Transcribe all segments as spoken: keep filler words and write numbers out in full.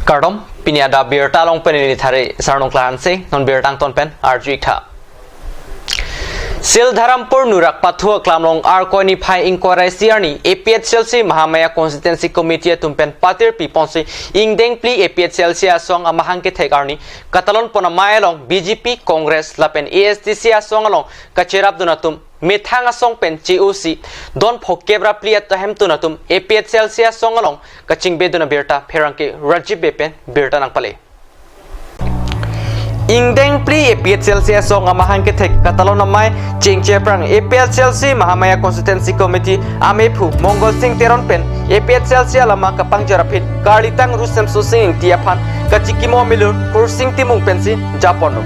Kardom, pini adap birta along pen neli Thare Sarnong Klahanse, non birta angton pen arju-ik tha. Sildharampur Nurak Pathu Aklam along Arkoi niphai ingkoi ra isi arni A P H L C Mahamaya Constituency Committee atum pen patir piponsi ingdeng phli A P H L C asong amahang kethek arni katalon pon amei along B J P, Congress lapen A S D C asong along kacherapdun atum methang asong pen che-osi don phokep ra phli ahemtun atum A P H L C asong along kachingbedun abirta pherangke Rajiv Bey pen birta nangpale. Ingdeng phli A P H L C asong amahang kethek katalon amei chengche aphrang A P H L C Mahamaya Constituency Committee amephu Mongol Sing Teron pen A P H L C alama kapangjar aphi karlitang Rusem Susing Ingti aphan kachikimo milun Kursing Timung pensi japonlo.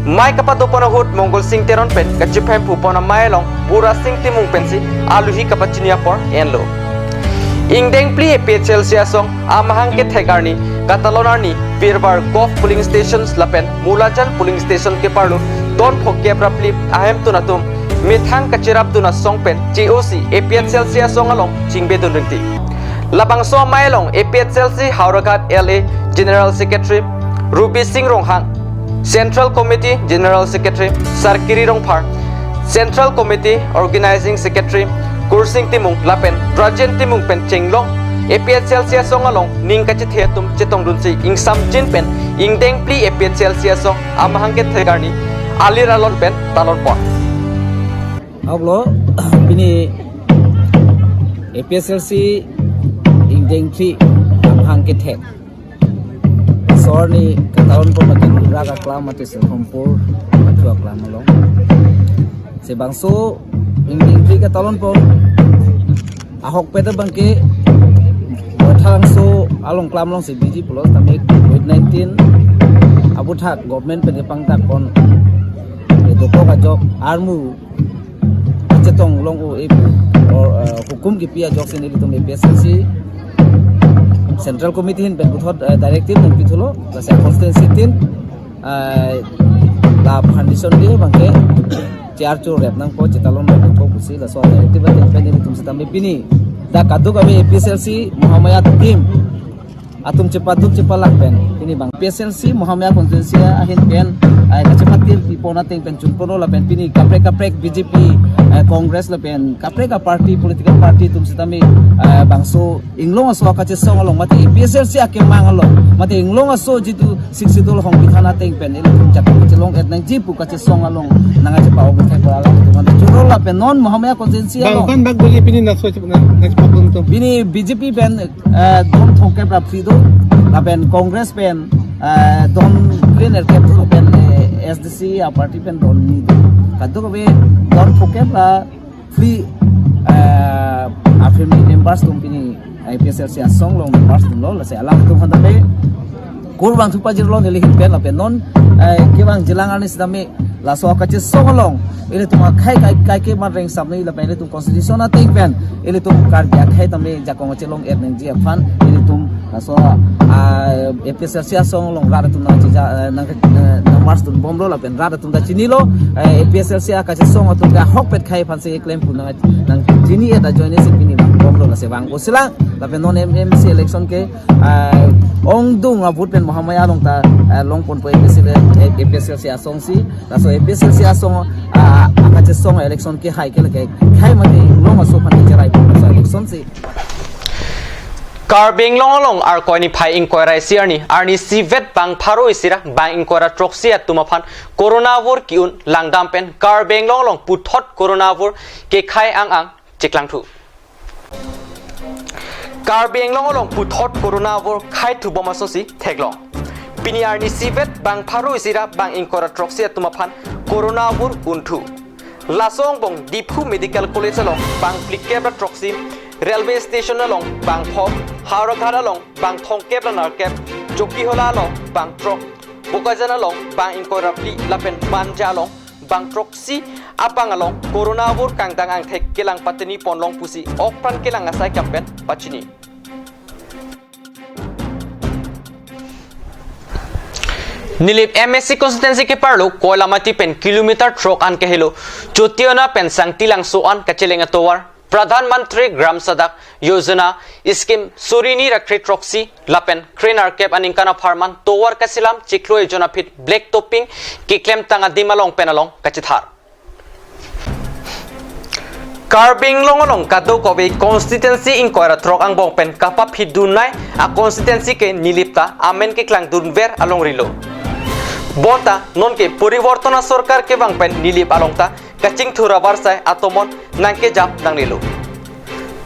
Mei kapadopon ahut Mongol Sing Teron pen kachephemphu pon amei along Bura Sing Timung pensi aluhi kapachini apor enlo. Ingdeng phli A P H L C asong amahang kethek arni katalon arni Pirbar Gof polling stations lapen Mulajan polling station keparlo don phokep ra phli ahemtun atum methang kacherapdun asong pen che-osi A P H L C asong along chingbedun ringti. Labangso amei along A P H L C Howraghat L A General Secretary Rubi Sing Ronghang, Central Committee General Secretary Sarkiri Rongphar, Central Committee Organizing Secretary Kursing Timung lapen Rajen Timung pen chenglong A P H L C asong along ning kachethe atum chetongdunsi ingsamjin pen ingdeng phli A P H L C asong amahang kethek arni alir alon pen talon pon. Ablo pini A P H L C ingdeng phli amahang kethek asor arni katalon pon mati Nurak Aklam mati Sildharampur Pathu Aklam along. Si bangso ingdeng phli katalon pon ahokpet abangke Boithalangso along klam alongsi biji pulo tame covid nineteen aputhak government pen kepangdak pon dokok ajok armu chetong long o A P, or, uh, hukum kipi ajoksi nelitum A P H L C Central Committee ahin pen puthot, uh, directive nangpithulo, lasi constituency tin, uh, la foundation dia abangke char chor rep nangpo, chetalon rep nangpo pusi laso directive ahin pen nelitum sitame pini dak kadokave A P H L C Mahamaya team atum chepaduk chepalak pen pini abang A P H L C Mahamaya Constituency ahin pen, eh, kachepatir pipon ateng pen chunponlo lapen pini kaprek kaprek B J P, eh, Congress lapen kaprek aparty, political party atum sitame, eh, bangso inglong aso kachesong along mate A P H L C akemang along mate inglong aso jitu Sixth Schedule hong pithan ateng pen ilitum jakong chelong-et nangji pu kachesong along nangkachepa-ok thek pu alam atum anta churo lapen non Mahamaya Constituency along. Bang, bang, bang, buli pini naso chep-, na, na chepakun tum. Pini B J P pen, eh, don thomkep ra phli do, lapen Congress pen, eh, don kre-nerkep do, lapen, eh, A S D C aparty pen don ni do. Kadokave don phokep ra phli, eh, a family members atum pini A P H L C asong along members atumlo, lasi alam atum aphan tame kurvangthu pajirlo neli ahin pen lapen non, eh, kevang jilang arni sitame laso kachesong along ilitum akhei kai, kaike man reng sap ni lapen ilitum constitution ateng pen ilitum Karbi akhei tame jakong chelong-et nangji aphan ilitum laso, ah, A P H L C asong along rat atum nangchija, eh, nang, eh, nang march dunbomlo lapen rat atum ta chinilo, eh, A P H L C akachesong atum ke ahokpet khei aphansi klem pu nang, nangchini-et ajoine si pini vangbomlo, lasi vang-o-si lang lapen non M M C election ke, eh, ongdung a-vote pen Mahamaya along ta, eh, longponpo A P H L C, eh, A P H L C asongsi, laso A P H L C asong, ah, akachesong election ke hai ke lake, hai mate inglong aso aphan ke cherai po laso election si. Karbi Anglong along Arkoi niphai ingkoi ra isi arni, arnisi vet bang pharo isi ra bang ingkoi ra throksi atum aphan corona vur ki-un langdam pen Karbi Anglong along puthot corona vur kekhai ang-ang chiklangthu. Karbi Anglong along puthot corona vur khaithubom asosi theklong. Pini arnisi vet bang pharo isi ra bang ingkoi ra throksi atum aphan corona vur unthu. Laso angbong Diphu Medical College along bang phlikep ra throksi, railway station along bang pho, Howraghat along bang thomkep ra nerkep, Chokihola along bang throk, Bokajan along bang ingkoi ra phli lapen Manja along bang throksi abang along corona vur kangdang angthek kelang patini ponlong pusi okpran kelang asai kam pen pachini. Nilip M A C constituency keparlo Koilamati pen kilometer throk an kehelo Chotiona pen Sangtilangso an kacheleng atovar Pradhan Mantri Gram Sadak Yojana scheme suri hini ra kre-throksi lapen kre-nerkep aningkan apharman tovar kaselam chiklo ejon aphi black topping keklemtang adim along pen along kachethar. Karbi Anglong along kadokave constituency ingkoi ra throk angbong pen kapaphidun nai a-constituency ke Nilip ta amen keklangdunver alongri lo. Bonta nonke poriborton asorkar kevang pen Nilip along ta kachingthur avarsai atomon nangkejap nangnelo.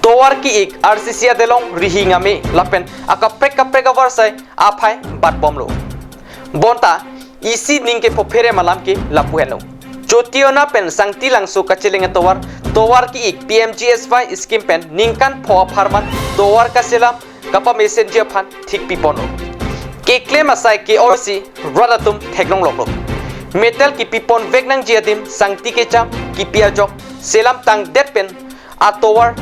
Tovar ki-ik, R C C adelong rihing ame lapen akaprek kaprek avarsai aphai batbomlo. Bonta isi ning kephophere malam ke lapu henlo. Chotiona pen Sangti Langso kacheleng atovar, tovar ki-ik P M G S Y scheme pen ningkan pho apharman tovar kaselam kapamesenji aphan thik piponlo. Keklem asai ke-oi si rat atum theklongloklo. Metal kipipon vek nangji adim sangti kecham kipi ajok selam tangdet pen atovar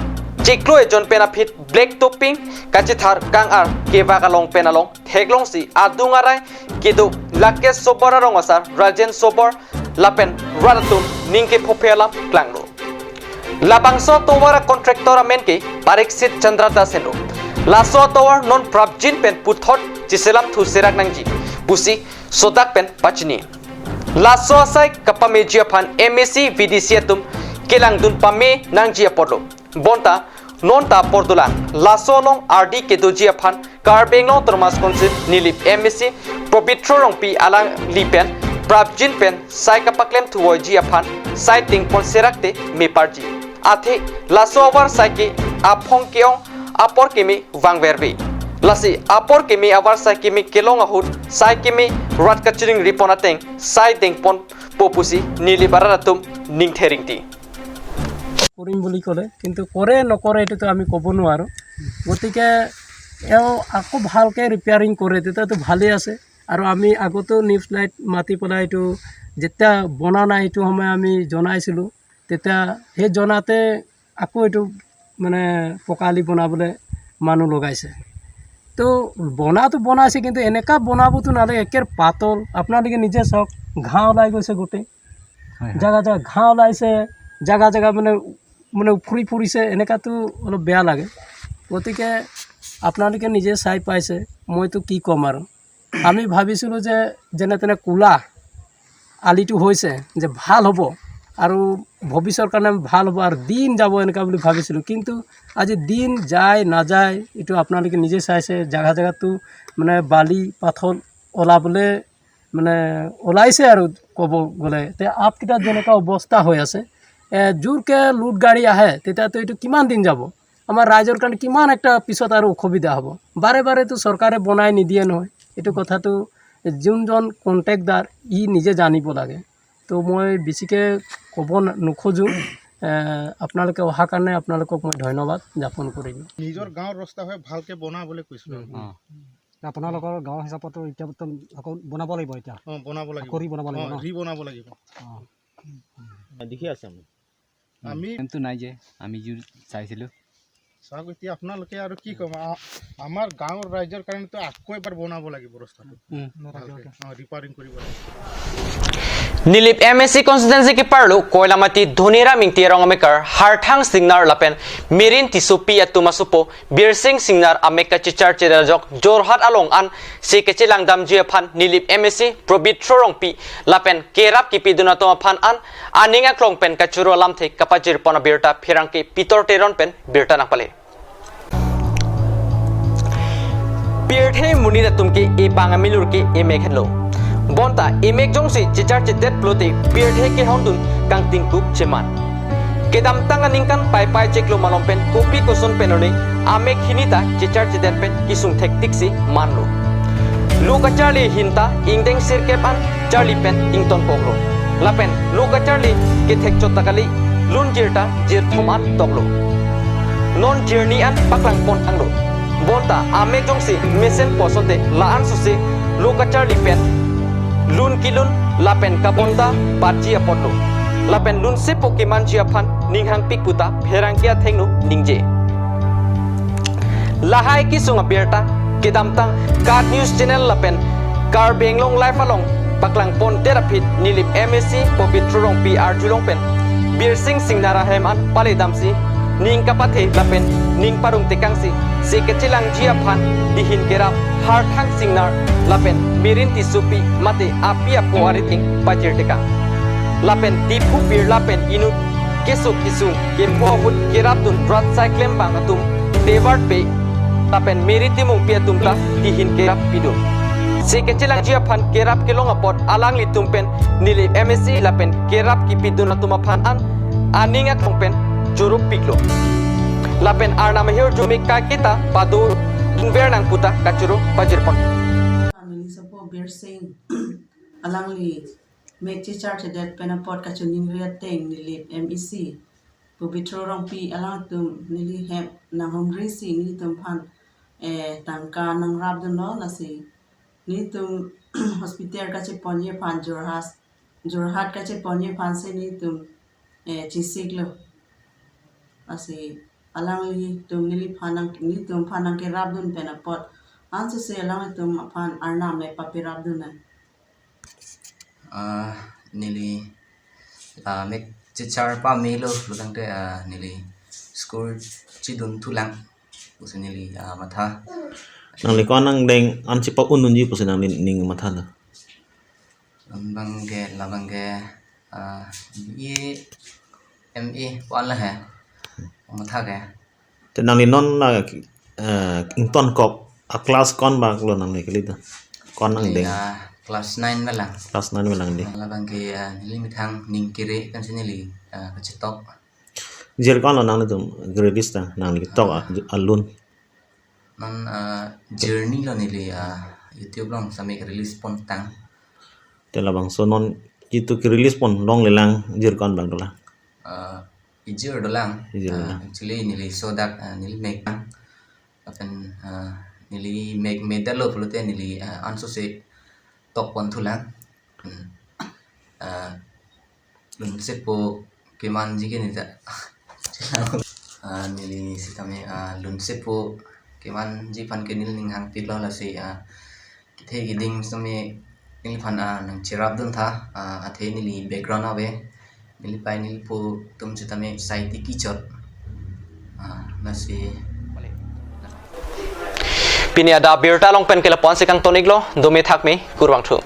chiklo ejon pen aphi black topping kachethar kang-ar kevak along pen along theklongsi adung arai kedo Lakesh Sobor arong asar Rajen Sobor lapen rat atum ning kephophe alam klanglo. Labangso tovar a-contractor amen ke Parikshit Chandra Das henlo. Laso tovar non prapjin pen puthot chiselam thu serak nangji pusi sodak pen pachini. Laso asai kapameji aphan M A C, V D C atum kelangdun pame nangji apotlo. Bonta non ta apor dolang. Laso along ardi kedoji aphan Karbi Anglong Autonomous Council Nilip M A C Pobitro Rongpi alangli pen prapjin pen sai kapaklem thuvoiji aphan sai tingpon serak te meparji. Athe laso avarsai ke aphong ke-ong apor keme vangverve. Lasi apor keme avarsai keme kelong ahut sai keme rat kachingri pon ateng sai dengponpo pusi Nilip arat atum ning theringti. কৰিম বুলি ক'লে, কিন্তু কৰে নকৰে এইটোতো আমি ক'ব নোৱাৰোঁ। গতিকে এওঁ আকৌ ভালকৈ ৰিপেয়াৰিং কৰে তেতিয়াতো ভালেই আছে। আৰু আমি আগতেও নিউজ লাইট মাতি পেলাই এইটো যেতিয়া বনা নাই সেইটো সময় আমি জনাইছিলোঁ, তেতিয়া সেই জনাতে আকৌ এইটো মানে পকা আলি বনাবলৈ মানুহ লগাইছে। তো বনাটো বনাইছে, কিন্তু এনেকুৱা বনাবতো নালাগে, একেবাৰে পাতল। আপোনালোকে নিজে চাওক, ঘাঁহ ওলাই গৈছে গোটেই। হয়, হয়। জেগা জেগা ঘাঁহ ওলাইছে, জেগা জেগা মানে, মানে উফৰি ফুৰিছে, এনেকুৱাতো অলপ বেয়া লাগে। গতিকে আপোনালোকে নিজে চাই পাইছে, মইতো কি ক'ম আৰু। আমি ভাবিছিলোঁ যে যেনে তেনে ক'লা আলিটো হৈছে যে ভাল হ'ব আৰু ভৱিষ্যতৰ কাৰণে ভাল হ'ব আৰু দিন যাব এনেকুৱা বুলি ভাবিছিলোঁ, কিন্তু আজি দিন যায় নাযায় এইটো আপোনালোকে নিজে চাইছে। জেগা জেগাতো মানে বালি পাথৰ ওলাবলৈ মানে ওলাইছে আৰু ক'ব গ'লে। তে আপকেইটাত যেনেকুৱা অৱস্থা হৈ আছে, এ, জোৰকে লোড গাড়ী আহে তেতিয়াতো এইটো কিমান দিন যাব? আমাৰ ৰাইজৰ কাৰণে কিমান এটা পিছত আৰু অসুবিধা হ'ব। বাৰে বাৰেতো চৰকাৰে বনাই নিদিয়ে নহয়, এইটো কথাটো যোনজন কণ্ট্ৰেক্টদাৰ ই নিজে জানিব লাগে। তো মই বেছিকৈ ক'ব ন-, নোখোজো। এ, আপোনালোকে অহাৰ কাৰণে আপোনালোকক মই ধন্যবাদ জ্ঞাপন কৰিলোঁ। নিজৰ গাঁৱৰ ৰাস্তা হয়, ভালকে বনাবলৈ কৈছিলোঁ। উম। অ। আপোনালোকৰ গাঁও হিচাপতো এতিয়া বৰ্তমান আকৌ বনাব লাগিব এতিয়া? অ, বনাব লাগিব। কৰি বনাব লাগিব অ, ন? ৰি বনাব লাগিব। অ। দেখি আছে আমি। আমি কিন্তু নাই যে আমি জোৰ চাইছিলোঁ। চাওক, এতিয়া আপোনালোকে আৰু কি ক'ম, আ-, আমাৰ গাঁৱৰ ৰাইজৰ কাৰণেতো আকৌ এবাৰ বনাব লাগিব ৰাস্তাটো। উম। ভালকে। অ, ৰিপেয়াৰিং কৰিব লাগিব। Nilip M A C constituency keparlo Koilamati Dhoniram Ingti arong amekar Harthang Singnar lapen Mirin Tissopi atum asopo Birsing Singnar amek kachechar chedet ajok Jorhat along an si kachelangdamji aphan Nilip M A C Pobitro Rongpi lapen kerap kipidun atum aphan an aning aklong pen kachoro alamthe kapajirpon abirta pherangke Pitor Teron pen birta nangpale. Pirthe monit atum ke epang amilur ke emek henlo. Bonta emek jongsi chechar chedet pulote pirthe kehondun kangtingkup cheman. Kedamtang aningkan paipai chiklo malom pen kopi koson pen one amek hini ta chechar chedet pen kisung thektiksi manlo. Lo kacharli ahin ta ingdeng sirkep an charli pen ingtonkoklo. Lapen lo kacharli kethek chot ta kali, lun jir ta jirthom an toklo. Non jirni an paklangpon tanglo. Bonta amek jongsi mesen puson te la-an sose lo kacharli pen lun kelun lapen kabonta patji apotlo. Lapen lunsepo kemanji aphan ninghangpik puta pherangke athengno ningje. Lahai kesung abirta kedamtang KAT News Channel lapen Karbi Anglong Live along paklangpondet aphi Nilip M A C Pobitro Rongpi arjulong pen Birsing Singnar ahem an paledamsi ning kapathe lapen ning parong tekangsi, se kachelangji aphan dihin kerap Harthang Singnar lapen Mirin Tissopi mate api apo arideng pajir tekang. Lapen Diphu birla pen inut keso kesung kepho ahut kerapdun rat sai klembang atum Devarpe lapen Mary Timungpi atum ta dihin kerap pidun. Se kachelangji aphan kerap kelong apot alanglitum pen neli M A C lapen kerap kipidun atum aphan an aning aklong pen chorop piklo. Lapen Arnam ahirjume kaiketa pado dunver nang puta kachoro pajirpon. Neli sopo Birsing alangli mek chechar chedet pen apot kachiningri ateng neli M A C Pobitro Rongpi alangtum neli hem nanghumrisi nelitum aphan eh tangka nangrapdunlo, lasi nelitum hospital kacheponji aphan Jorhat, Jorhat kacheponji aphan si nelitum eh chesiklo. Lasi alanglitum neliphan nang, nelitum aphan nangkerapdun pen apot ansose alanglitum aphan Arnam le papirapdun nang. Ah, neli, ah, mek chechar pamelo pulotangte, ah, neli school chidun thulang pusi neli, ah, matha. Nangli ko-an angdeng an chepa-un-unji pusi nangli ning matha na? Labang ke, labang ke, ah, ye M A pon la he. Matha ke. Te nangli non la, eh, ingtonkok a class konbak lo nangli kali ta? Ko-an angdeng? Ah, class nine ma lang. Class nine ma lang dei. Labang ke, ah, neli methang ning kere pensi neli, ah, kachetok. Jir ko-an lo nanglitum release ta, nangli ketok a, alun? Non, ah, journey lo neli, ah, YouTube along sitame release pontang. Te labangso non itum ke-release pon longlelang jir ko-anbak dolang? Ah, ijir dolang. Ijir dolang. Ah, actually neli sodak, ah, neli mek lang. Lapen, ah, neli mek medal lo pulote neli, ah, ansose tokpon thulang. Hmm. Ah, lunsepo kemanji ke neta. Ah, neli sitame, ah, lunsepo kemanji aphan ke neli ning hangpitlo, lasi, ah, kethe keding sitame neliphan, ah, nangcherapdun tha, ah, athe neli background ave. Nelipei nelipo atum sitame sai tiki chot. Ah, lasi. Pini adap abirta along pen ke lapu-an si kangton-iklo, dome thakme, kurvangthu.